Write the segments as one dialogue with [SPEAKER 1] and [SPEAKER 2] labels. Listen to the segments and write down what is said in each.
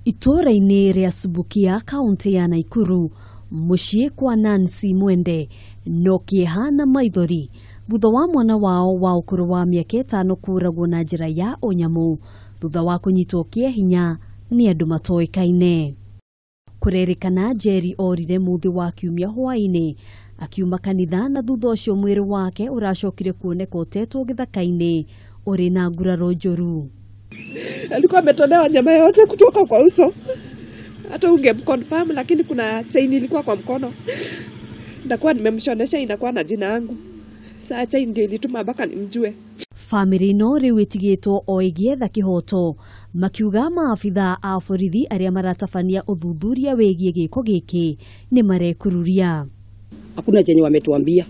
[SPEAKER 1] Itũũra-inĩ rĩa Subukia kaunti ya Nakuru mũciĩ kwa Nancy Mwende no kĩeha na maithori thutha wa mwana wao wa ũkũrũ wa mĩaka 5 kũũragwo na njĩra ya ũnyamũ thutha wa kũnyitwo kĩa hinya nĩ andũ matoĩkaine. Kũrerĩkana Njeri orire mũthĩ wa kiumia hwaĩ-inĩ akiuma kanitha na thutha ũcio mwĩrĩ wake ũracokire kuoneka ũtetwo gĩthaka-inĩ ũrĩ na nguraro njũru.
[SPEAKER 2] Alikuwa ametolewa nyama yote kutoka kwa uso, hata ungemconfirm, lakini kuna chain ilikuwa kwa mkono, ndakuwa nimemshonesha inakuwa na jina yangu. Saa chain ndio ilituma mpaka nimjue.
[SPEAKER 1] Famĩlĩ ĩno rĩu ĩtigĩtwo o ĩgĩetha kĩhoto, makiuga maabithaa a borithi arĩa maratabania ũthuthuria wĩgiĩ gĩko gĩkĩ nĩ marekururia.
[SPEAKER 3] Hakuna chenye wametuambia,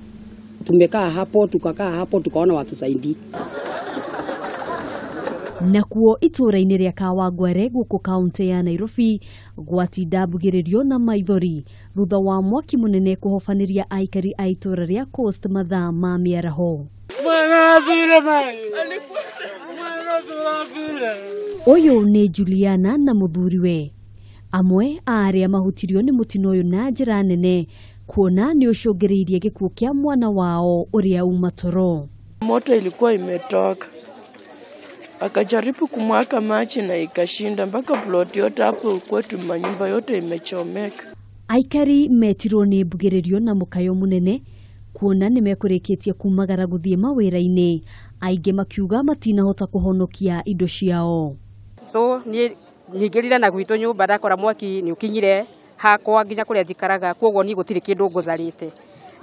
[SPEAKER 3] tumekaa hapo tukakaa hapo tukaona watusaidii.
[SPEAKER 1] Nakuo itũũra-inĩ rĩa Kawangware gũkũ kaunti ya Nairobi gwatinda mbugĩrĩrio na maithori thutha wa mwaki mũnene kũhobanĩria aikari a itũũra rĩa Coast mathaa ma mĩaraho. Ũyũ nĩ Juliana na mũthuriwe, amwe a arĩa mahutirio nĩ mũtino ũyũ na njĩra nene kuona nĩ ũcũngĩrĩirie gĩkuũ kĩa mwana wao ũrĩa uma toro.
[SPEAKER 4] Moto ilikuwa imetoka, akajaribu kumwaka maji na ikashinda mpaka plot yote hapo kwetu, manyumba yote imechomeka.
[SPEAKER 1] Aikari metirwo nĩ mbugĩrĩrio na mũkayo mũnene kuona nĩ mekũrĩkĩtie kumagara gũthiĩ mawĩra-inĩ, aingĩ makiuga matinahota kũhonokia indo ciao.
[SPEAKER 5] So niĩ nyingĩrire na gwitũ nyũmba ndakora mwaki nĩ ũkinyire hakwa nginya kũrĩa njikaraga, kwoguo niĩ gũtirĩ kĩndũ ngũtharĩte.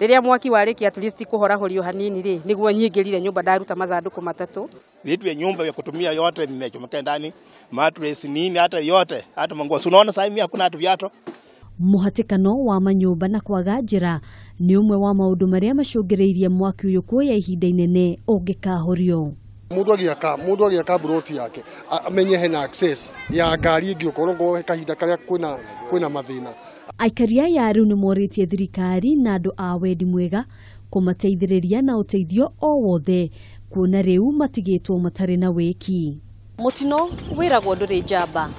[SPEAKER 5] Rĩrĩa mwaki warĩkia at least kũhorahorio hanini rĩ, nĩguo nyingĩrire nyũmba ndaruta mathandũkũ matatũ.
[SPEAKER 6] Vitu vya nyumba vya kutumia yote vimechomeka ndani, mattress nini hata yote, hata manguo. Si unaona sasa hivi hakuna hata viatu.
[SPEAKER 1] Mũhatĩkano wa manyũmba na kwaga njĩra nĩ ũmwe wa maũndũ marĩa macũngĩrĩirie mwaki ũyũ kuoya ihinda inene ũngĩkahorio.
[SPEAKER 7] Mũndũ agĩaka buroti yake amenye hena access ya ngari ĩngĩũka onokorwo kahinda karĩa kwĩna mathĩna.
[SPEAKER 1] Aikari aya rĩu nĩ morĩtie thirikari na andũ a wendi mwega kũmateithĩrĩria na ũteithio o wothe kuona rĩu matigĩtwo matarĩ na wĩki. Mũtino wĩragwo ndũrĩ njamba,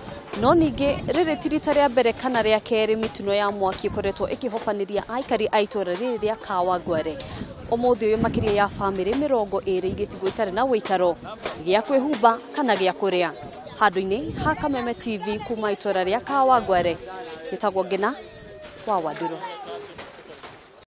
[SPEAKER 1] no ningĩ rĩrĩ ti rita rĩa mbere kana rĩa kerĩ mĩtino ya mwaki ĩkoretwo ĩkĩhobanĩria aikari a itũũra rĩrĩ rĩa Kawangware. Ũmũthĩ ũyũ makĩria ya famĩlĩ 20 igĩtigwo itarĩ na ũikaro gĩa kwĩhumba kana gĩa kũrĩa. Handũ-inĩ ha Kameme TV kuma itũũra rĩa Kawangware, gĩtagwo Ngina wa Wandũrũ.